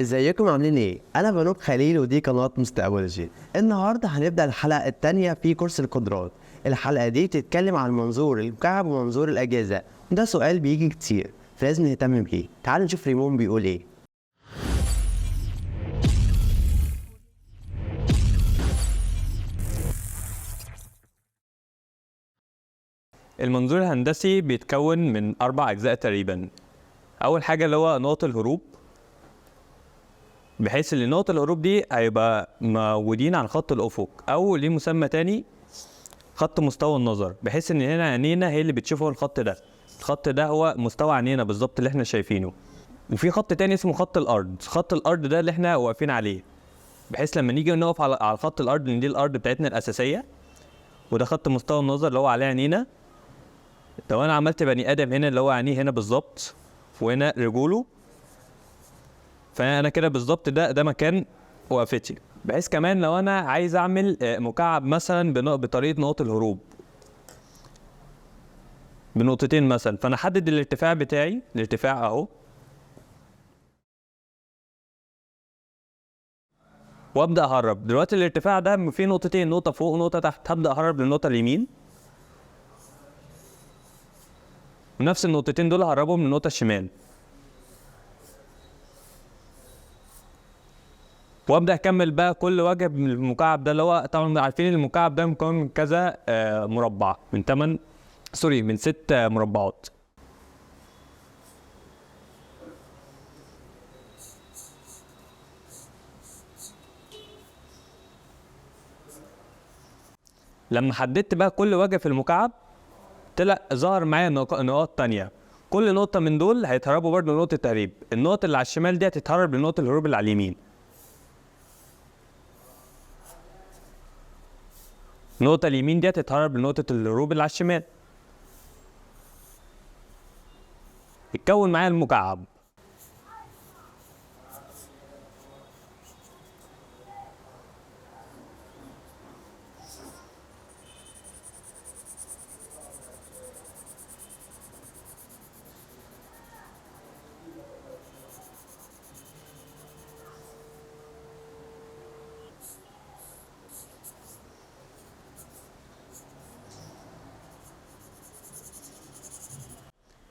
ازيكم عاملين ايه؟ انا بنوب خليل ودي قناة مستقبلوجي. النهارده هنبدأ الحلقة الثانية في كورس القدرات. الحلقة دي بتتكلم عن منظور المكعب ومنظور الأجهزة، وده سؤال بيجي كتير فلازم نهتم بيه. تعالوا نشوف ريمون بيقول ايه. المنظور الهندسي بيتكون من 4 أجزاء تقريبا. أول حاجة اللي هو نقط الهروب، بحيث إن نقط الهروب دي هيبقى موجودين على خط الأفق، أو ليه مسمى تاني خط مستوى النظر، بحيث إن هنا عينينا هي اللي بتشوفه الخط ده. الخط ده هو مستوى عينينا بالظبط اللي احنا شايفينه. وفي خط تاني اسمه خط الأرض. خط الأرض ده اللي احنا واقفين عليه، بحيث لما نيجي نقف على خط الأرض إن دي الأرض بتاعتنا الأساسية، وده خط مستوى النظر اللي هو عليه عينينا. لو انا عملت بني ادم هنا اللي هو عينيه هنا بالظبط وهنا رجوله، فانا كده بالظبط ده مكان وقفتي. بحيث كمان لو انا عايز اعمل مكعب مثلا بطريقة نقط الهروب بنقطتين مثلا، فانا احدد الارتفاع بتاعي، الارتفاع اهو، وابدا اهرب. دلوقتي الارتفاع ده فيه نقطتين، نقطة فوق ونقطة تحت. هبدا اهرب للنقطة اليمين، ونفس النقطتين دول ههربهم من النقطة الشمال، وابدأ اكمل بقى كل وجه من المكعب ده، اللي هو طبعا عارفين المكعب ده مكون من كذا مربع، من 8 سوري من 6 مربعات. لما حددت بقى كل وجه في المكعب، طلع ظهر معايا نقاط تانية. كل نقطة من دول هيتهربوا برضه لنقطة تهريب. النقطة اللي على الشمال دي هتتهرب لنقطة الهروب اللي على اليمين. النقطة اليمين دي هتتهرب لنقطة الهروب اللي على الشمال. اتكون معايا المكعب.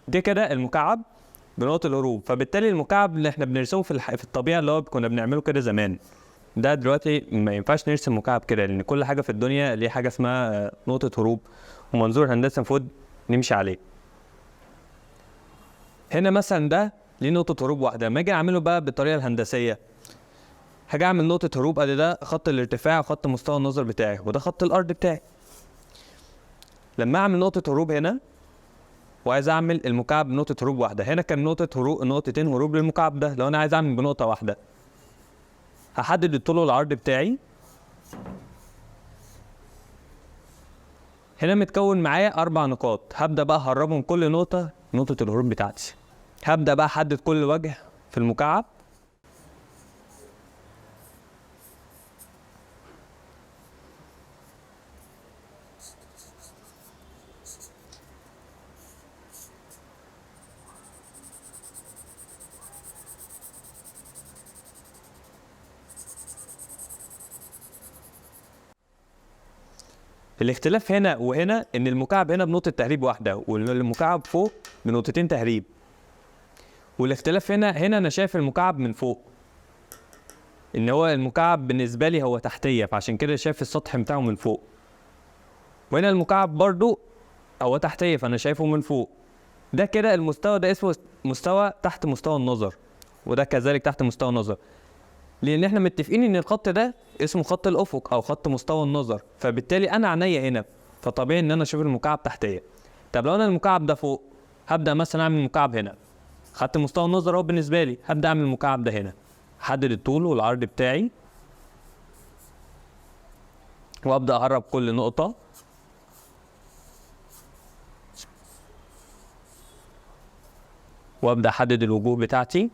ده كده المكعب بنقطة الهروب. فبالتالي المكعب اللي احنا بنرسمه في الطبيعة اللي هو كنا بنعمله كده زمان، ده دلوقتي ما ينفعش نرسم مكعب كده، لأن كل حاجة في الدنيا ليه حاجة اسمها نقطة هروب، ومنظور هندسي المفروض نمشي عليه. هنا مثلا ده ليه نقطة هروب واحدة. ما اجي اعمله بقى بالطريقة الهندسية، هاجي اعمل نقطة هروب، ادي ده خط الارتفاع وخط مستوى النظر بتاعي، وده خط الأرض بتاعي. لما اعمل نقطة هروب هنا، وعايز اعمل المكعب بنقطة هروب واحدة، هنا كان نقطة هروب، نقطتين هروب للمكعب ده. لو انا عايز اعمل بنقطة واحدة، هحدد الطول والعرض بتاعي. هنا متكون معايا 4 نقاط، هبدأ بقى اهربهم كل نقطة نقطة الهروب بتاعتي. هبدأ بقى احدد كل وجه في المكعب. الاختلاف هنا وهنا ان المكعب هنا بنقطة تهريب واحدة، والمكعب فوق بنقطتين تهريب. والاختلاف هنا انا شايف المكعب من فوق، ان هو المكعب بالنسبة لي هو تحتية، فعشان كده شايف السطح بتاعه من فوق. وهنا المكعب برضو هو تحتية، فانا شايفه من فوق. ده كده المستوى ده اسمه مستوى تحت مستوى النظر، وده كذلك تحت مستوى النظر، لان احنا متفقين ان الخط ده اسمه خط الافق او خط مستوى النظر، فبالتالي انا عينيا هنا، فطبيعي ان انا اشوف المكعب تحتيه. طب لو انا المكعب ده فوق، هبدا مثلا اعمل مكعب هنا، خط مستوى النظر اهو بالنسبة لي، هبدا اعمل المكعب ده هنا، احدد الطول والعرض بتاعي، وابدا اهرب كل نقطة. وابدا احدد الوجوه بتاعتي.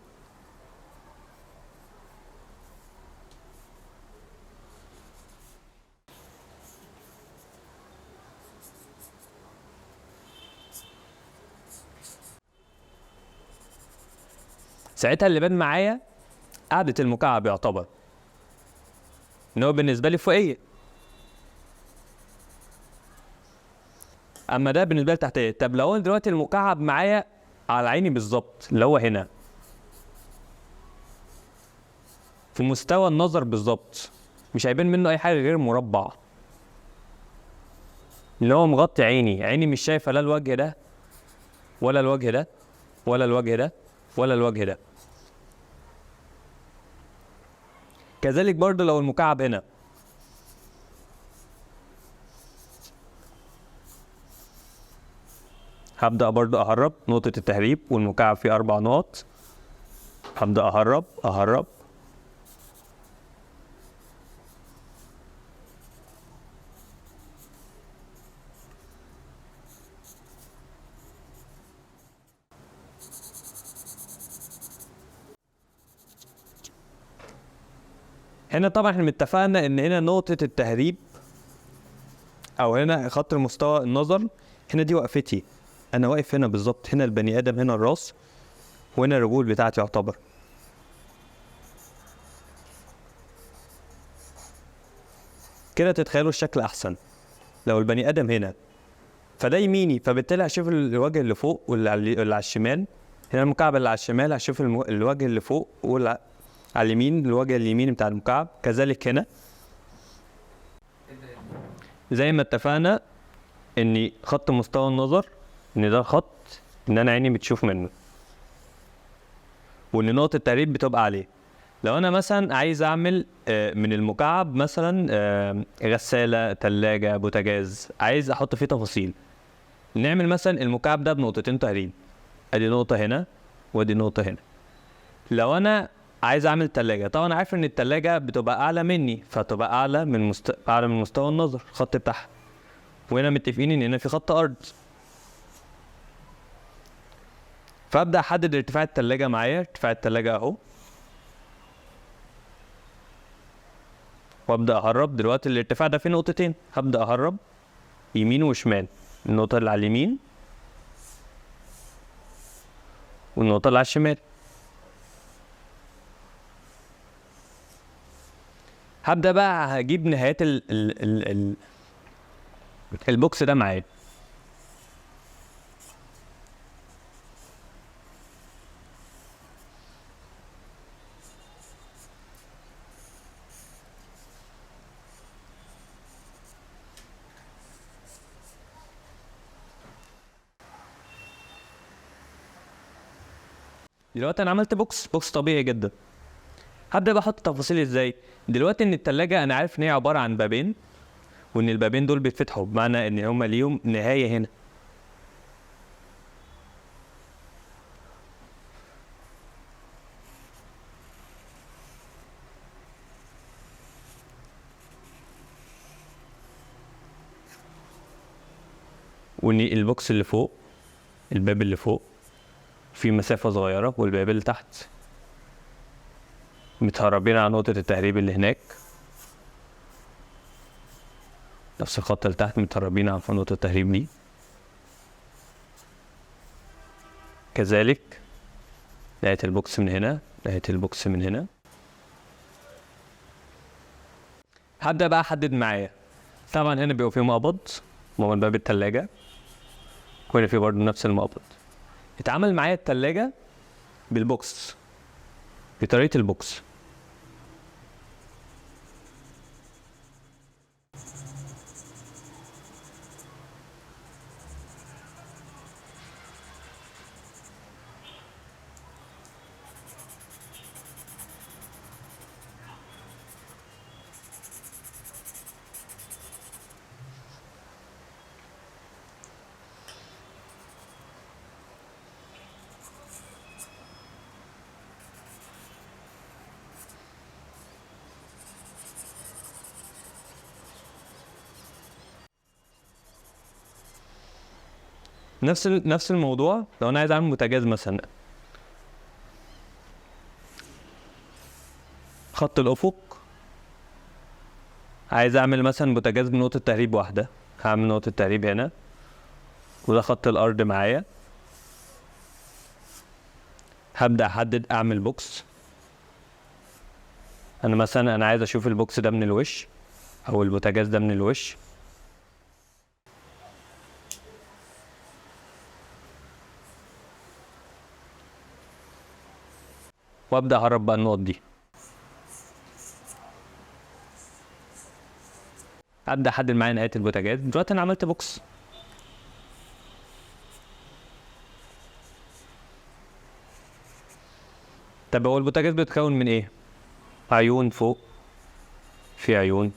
ساعتها اللي بان معايا قاعدة المكعب يعتبر ان هو بالنسبة لي فوقيه، اما ده بالنسبة لي تحتيه. طب لو انا دلوقتي المكعب معايا على عيني بالظبط اللي هو هنا في مستوى النظر بالظبط، مش هيبان منه اي حاجة غير مربع اللي هو مغطي عيني، عيني مش شايفه لا الوجه ده ولا الوجه ده ولا الوجه ده ولا الوجه ده. كذلك برضه لو المكعب هنا، هبدأ برضه أهرب نقطة التهريب، والمكعب فيه 4 نقط، هبدأ أهرب أهرب. هنا طبعا احنا اتفقنا ان هنا نقطة التهريب او هنا خط المستوى النظر، هنا دي وقفتي، انا واقف هنا بالظبط، هنا البني ادم، هنا الراس، وهنا الرجول بتاعتي يعتبر. كده تتخيلوا الشكل احسن لو البني ادم هنا، فده يميني، فبالتالي هشوف الوجه اللي فوق واللي على الشمال. هنا المكعب اللي على الشمال هشوف الوجه اللي فوق واللي على اليمين، الوجه اليمين بتاع المكعب. كذلك هنا زي ما اتفقنا ان خط مستوى النظر ان ده خط ان انا عيني بتشوف منه، وان نقطة التقريب بتبقى عليه. لو انا مثلا عايز اعمل من المكعب مثلا غسالة، تلاجة، بوتاجاز، عايز احط فيه تفاصيل، نعمل مثلا المكعب ده بنقطتين تقريب، ادي نقطة هنا وادي نقطة هنا. لو انا عايز اعمل تلاجة، طبعا عارف ان التلاجة بتبقى اعلى مني، فتبقى اعلى من اعلى من مستوى النظر الخط بتاعها، وهنا متفقين ان هنا في خط ارض. فابدا احدد ارتفاع التلاجة معايا، ارتفاع التلاجة اهو، وابدا اهرب. دلوقتي الارتفاع ده فيه نقطتين، هبدا اهرب يمين وشمال، النقطة اللي على اليمين والنقطة اللي على الشمال. هبدأ بقى هجيب نهايات ال ال ال ال البوكس ده معايا. دلوقتي انا عملت box طبيعي جدا. هبدأ بقى احط تفاصيل ازاي؟ دلوقتي ان التلاجة انا عارف ان هي عبارة عن بابين، وان البابين دول بيتفتحوا، بمعنى ان هما ليهم نهاية هنا. وان ال box اللي فوق، الباب اللي فوق في مسافة صغيرة، والباب اللي تحت متهربين على نقطة التهريب اللي هناك، نفس الخط اللي تحت متهربين على نقطة التهريب دي. كذلك نهاية ال box من هنا، نهاية ال box من هنا. هبدأ بقى أحدد معايا. طبعا هنا بيبقى فيه مقبض، مقبض باب التلاجة، وهنا فيه برضه نفس المقبض. اتعامل معايا التلاجة بال box، بطريقة ال box. نفس الموضوع لو انا عايز اعمل بوتاجاز مثلا، خط الافق، عايز اعمل مثلا بوتاجاز بنقطة تهريب واحدة، هعمل نقطة تهريب هنا، وده خط الارض معايا. هبدأ احدد اعمل box. انا مثلا انا عايز اشوف ال box ده من الوش او البوتاجاز ده من الوش. وابدا اهرب بقى النقط دي. ابدا احدد معايا نهاية البوتاجاز. دلوقتي انا عملت box. طب هو البوتاجاز بيتكون من ايه؟ عيون فوق، في عيون،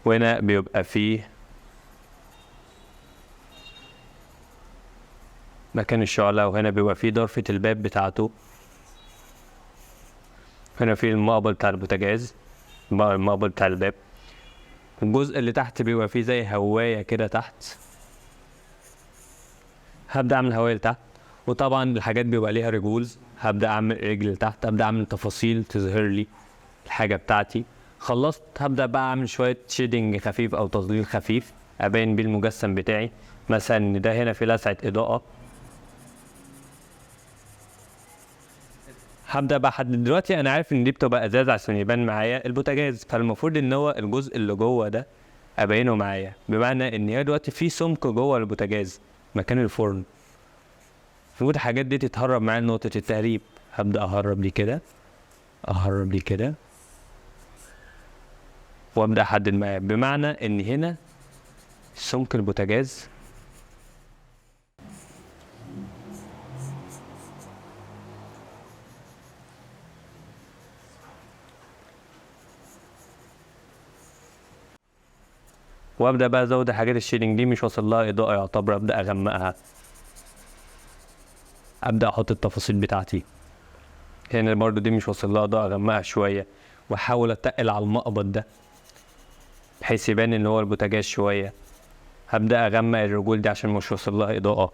وهنا بيبقى فيه مكان الشعلة، وهنا بيبقى فيه ضرفة الباب بتاعته، هنا في المقبل بتاع البوتاجاز، المقبل بتاع الباب. الجزء اللي تحت بيبقى فيه زي هواية كده تحت، هبدأ أعمل هواية لتحت. وطبعا الحاجات بيبقى ليها رجول، هبدأ أعمل رجل لتحت، هبدأ أعمل تفاصيل تظهر لي الحاجة بتاعتي. خلصت هبدأ بقى أعمل شوية shading خفيف أو تظليل خفيف أبين بيه المجسم بتاعي. مثلا إن ده هنا في لسعة إضاءة، هبدأ بقى أحدد. دلوقتي أنا عارف إن دي بتبقى إزاز عشان يبان معايا البوتاجاز، فالمفروض إن هو الجزء اللي جوه ده أبينه معايا، بمعنى إن هي دلوقتي في سمك جوه البوتاجاز مكان الفرن. المفروض الحاجات دي تتهرب معايا لنقطة التهريب. هبدأ أهرب دي كده، أهرب دي كده، وأبدأ أحدد معايا، بمعنى إن هنا سمك البوتاجاز وابدا بقى ازود حاجات ال shading دي مش واصل لها اضاءه يعتبر، ابدا اغمقها، ابدا احط التفاصيل بتاعتي. هنا برضو دي مش واصل لها اضاءه، اغمقها شوية واحاول اتقل على المقبض ده بحيث يبان ان هو البوتاجاز شوية. هبدا اغمق الرجول دي عشان مش واصل لها اضاءه.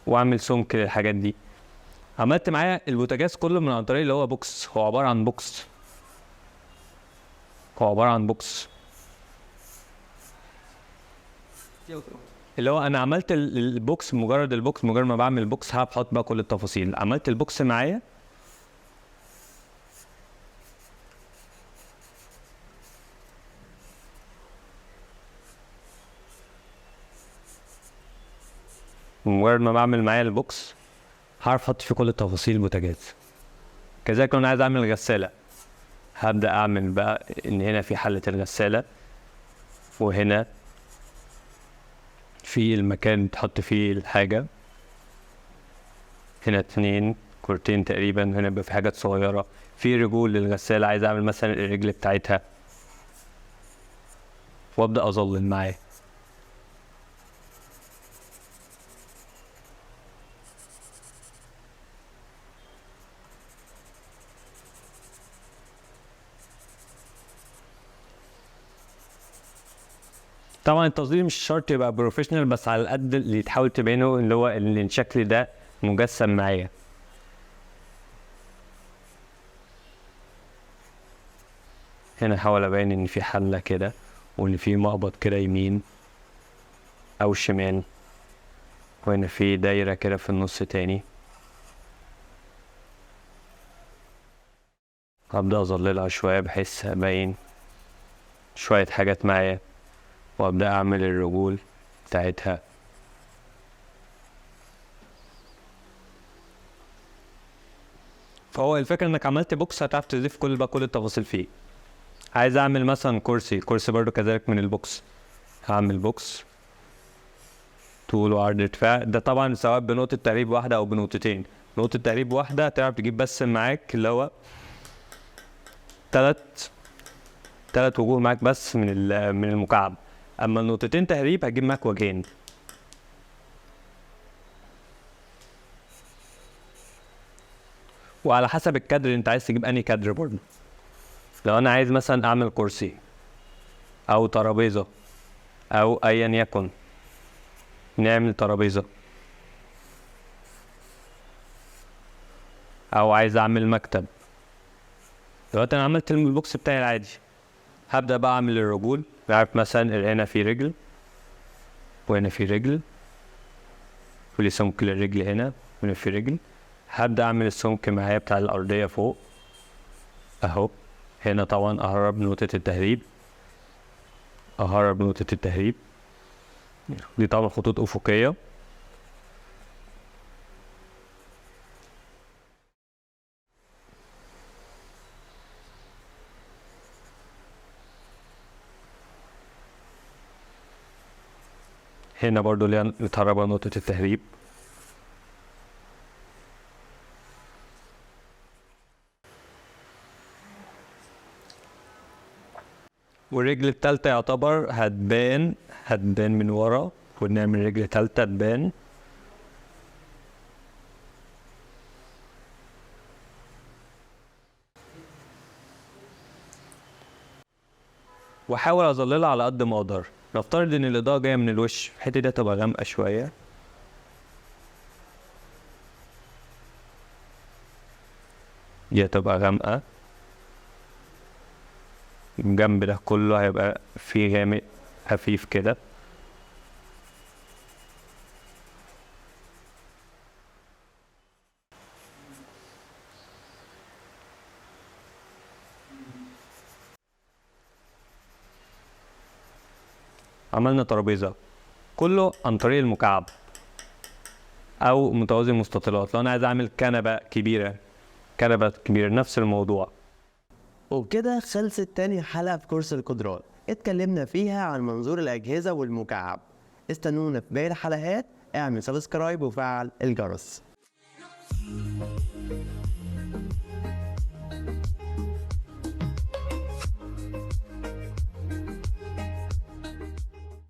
واعمل سمك للحاجات دي. عملت معايا البوتاجاز كله من عن طريق اللي هو box، هو عبارة عن box، هو عبارة عن box اللي هو انا عملت ال box، مجرد ال box، مجرد ما بعمل box هحط بقى كل التفاصيل. عملت ال box معايا، مجرد ما بعمل معايا ال box هعرف احط فيه كل التفاصيل البوتاجاز. كذلك لو انا عايز اعمل غسالة، هبدأ اعمل بقى ان هنا في حلة الغسالة، وهنا في المكان تحط فيه الحاجة، هنا 2 كورتين تقريبا، هنا بيبقى في حاجات صغيرة، في رجول للغسالة عايز اعمل مثلا الرجل بتاعتها، وابدأ اظلل معاه. طبعا التظليل مش شرط يبقى professional، بس على قد اللي تحاول تبينه اللي هو اللي الشكل ده مجسم معايا. هنا احاول ابين ان في حله كده، وان في مقبض كده يمين او شمال، وهنا في دايرة كده في النص تاني. هبدا اظللها شوية بحيث ابين شوية حاجات معايا، وابدا اعمل الرجول بتاعتها. فهو الفكرة انك عملت box هتعرف تضيف كل بقى كل التفاصيل فيه. عايز اعمل مثلا كرسي، كرسي برضو كذلك من ال box، هعمل box طول وعرض ارتفاع. ده طبعا سواء بنقطة تقريب واحدة او بنقطتين. نقطة تقريب واحدة هتعرف تجيب بس معاك اللي هو تلات وجوه معاك بس من المكعب. اما النقطتين تهريب هتجيب معاك وجهين. وعلى حسب الكادر انت عايز تجيب انهي كادر برضه. لو انا عايز مثلا اعمل كرسي او ترابيزة او ايا يكن، نعمل ترابيزة، او عايز اعمل مكتب. دلوقتي انا عملت ال box بتاعي العادي، هبدا بقى اعمل الرجول. عارف مثلا هنا في رجل، وهنا في رجل، وليه سمك للرجل هنا، وهنا في رجل. هبدأ أعمل السمك معايا بتاع الأرضية فوق أهو. هنا طبعا أهرب نقطة التهريب، أهرب نقطة التهريب دي طبعا خطوط أفقية. هنا برضو ليها متهربة نقطة التهريب. والرجل التالتة يعتبر هتبان من ورا، ونعمل رجل تالتة تبان. واحاول اظللها على قد ما اقدر. نفترض ان الاضاءة جاية من الوش، الحتة دي هتبقى غامقة شوية. دي هتبقى غامقة، الجنب ده كله هيبقى فيه غامق خفيف كده. عملنا ترابيزة كله عن طريق المكعب او متوازي المستطيلات. لو انا عايز اعمل كنبة كبيرة، كنبة كبيرة نفس الموضوع. وبكده خلصت تاني حلقة في كورس القدرات، اتكلمنا فيها عن منظور الأجهزة والمكعب. استنونا في باقي الحلقات، اعمل subscribe وفعل الجرس.